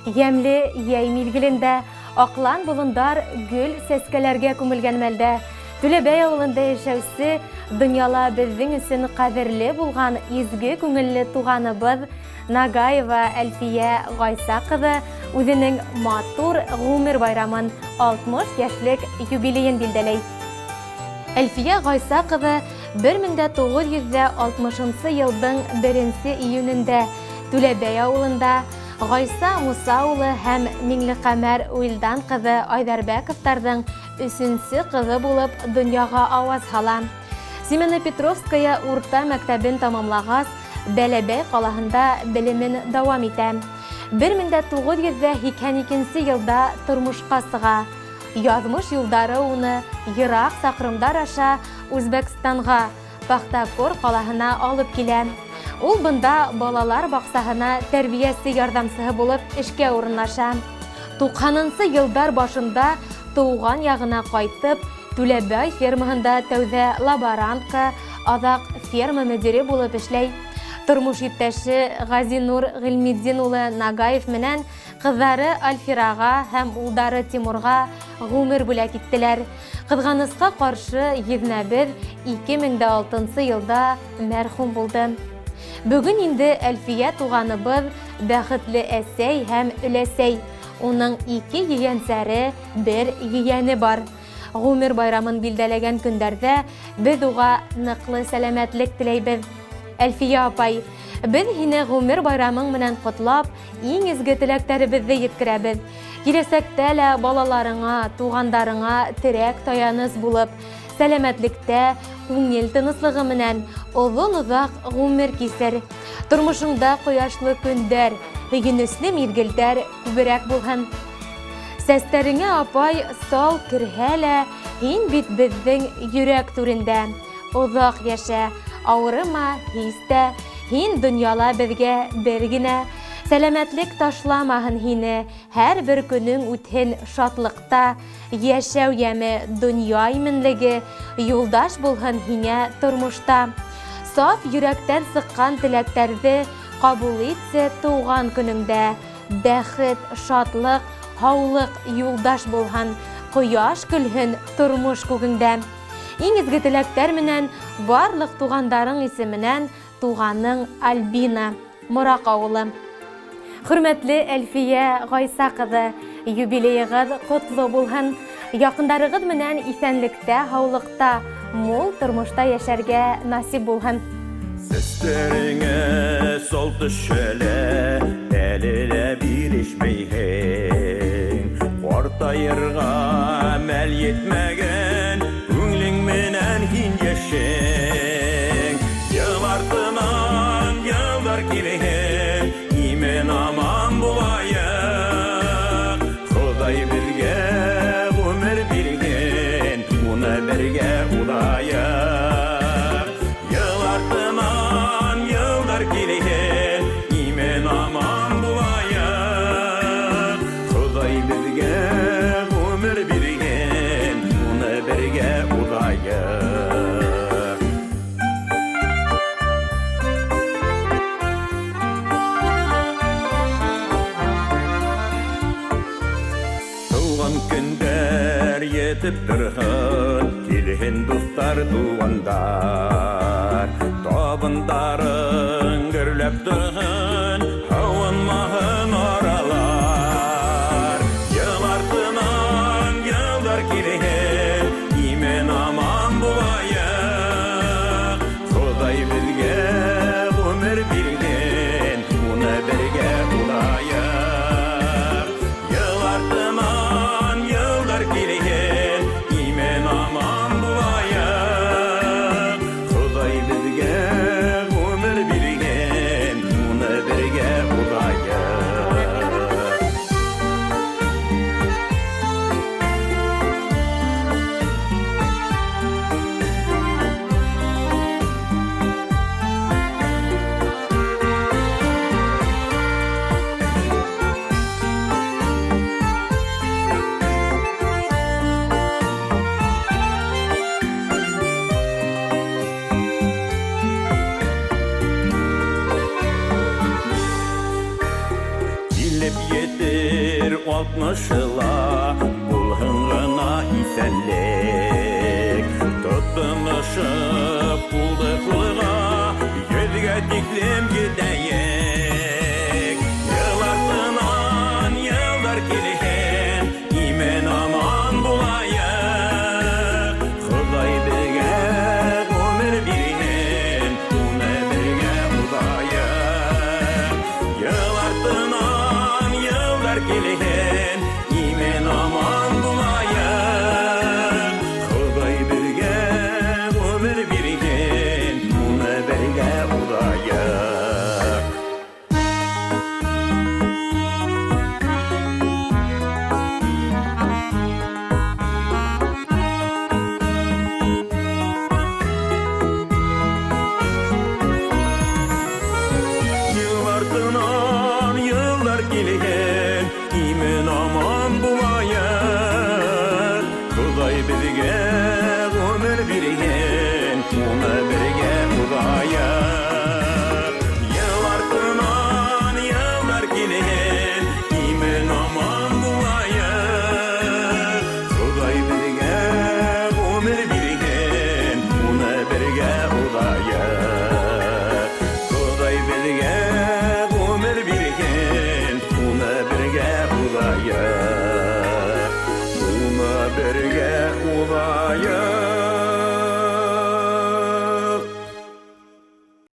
Ямьле йәй миҙгелендә аҡлан болондар гөл сәскәләргә күмелгән мәлдә Түләбәй ауылында йәшәүсе донъяла беҙҙең өсөн ҡәҙерле булған изге күңелле туғаныбыҙ Нагаева Әлфиә Ғайса ҡыҙы үҙенең матур ғүмер байрамын 60 йәшлек юбилейын билдәләй. Әлфиә Ғайса ҡыҙы 1960 йылдың 1 июнендә Түләбәй ауылында Ғайса Муса улы һәм Миңлекәмәр Уилдан ҡыҙы Айҙарбәковтарҙың өсөнсө ҡыҙы булып донъяға ауаз һала. Семено-Петровская урта мәктәбен тамамлағас, Бәләбәй ҡалаһында белемен дауам итә. 1982 йылда тормошҡа сыға. Яҙмыш юлдары уны йыраҡ саҡрымдар аша Үзбәкстанға, Пахтакор ҡалаһына алып килә. Ул бында балалар баҡсаһына тәрбиәсе ярҙамсыһы булып эшкә урынлаша. 90 йылдар башында тыуған яғына ҡайтып, Түләбәй фермаһында тәүҙә лаборантка, аҙаҡ ферма мөдире булып эшләй. Тормош иптәше Ғазинур Ғилметдин улы Нагаев менән ҡыҙҙары Альфираға һәм улдары Тимурға ғүмер бүләк иттеләр. Ҡыҙғанысҡа ҡаршы, еҙнәбеҙ 2006 йылда мәрхүм булды. Бөгөн инде Әлфиә туғаныбыҙ бәхетле әсәй һәм өләсәй. Уның ике ейәнсәре, бер ейәне бар. Ғүмер байрамын билдәләгән көндәрҙә беҙ уға ныҡлы сәләмәтлек теләйбеҙ. Әлфиә апай, беҙ һине ғүмер байрамың менән ҡотлап, иң изге теләктәребеҙҙе еткерәбеҙ. Киләсәктә лә балаларыңа, туғандарыңа терәк таяныс булып, сәләмәтлектә, күңел тыныслығы менән оҙон-оҙаҡ ғүмер кисер. Тормошоңда ҡояшлы көндәр, һөйөнөслө миҙгелдәр күберәк булһын. Сәстәреңә апай сал керһә лә, һин бит беҙҙең йөрәк түрендә. Оҙаҡ йәшә, ауырыма һис тә, һин донъяла беҙгә бер генә. Сәләмәтлек ташламаһын һине, һәр бер көнөң үтһен шатлыҡта. Йәшәү йәме, донъя именлеге юлдаш булһын һиңә тормошта. Саф йөрәктән сыҡҡан теләктәрҙе ҡабул итсе тыуған көнөңдә. Бәхет, шатлыҡ, һаулыҡ юлдаш булһын, ҡояш көлһөн тормош күгеңдә. Иң изге теләктәр менән барлыҡ туғандарың исеменән туғаның Альбина, Мораҡ ауылы. Хөрмәтле Әлфиә Ғайса ҡыҙы, юбилейығыҙ ҡотло булһын. Яҡындарығыҙ менән иҫәнлектә, һаулыҡта, мул тормошта йәшәргә насип булһын. Сәстәреңә сал төшһә, әле лә бирешмәйһең. Ҡартайырға мәл етмәгән, күңелең менән һин йәшең. Йыл артынан йылдар килһен, имен аман булайыҡ. Хоҙай беҙгә ғүмер биргән, уны бергә уҙайыҡ. Йыл артынан йылдар килһен, имен аман булайыҡ. Хоҙай беҙгә ғүмер биргән, уны бергә уҙайыҡ. Тыуған көндәр етеп торһон, килһен дуҫтар, туғандар. Табындарың гөрләп торһон, һыуынмаһын аралар. Йыл артынан йылдар килһен, имен аман булайыҡ. Хоҙай беҙгә ғүмер биргән, уны бергә уҙайыҡ. Йыл артынан йылдар килһен, имен аман булайыҡ. Хоҙай беҙгә ғүмер биргән, уны бергә уҙайыҡ. Алтмышы ла булһын ғына иҫәнлек. Тотоношоп ҡулды ҡулға, 100-гә тиклем етәйек.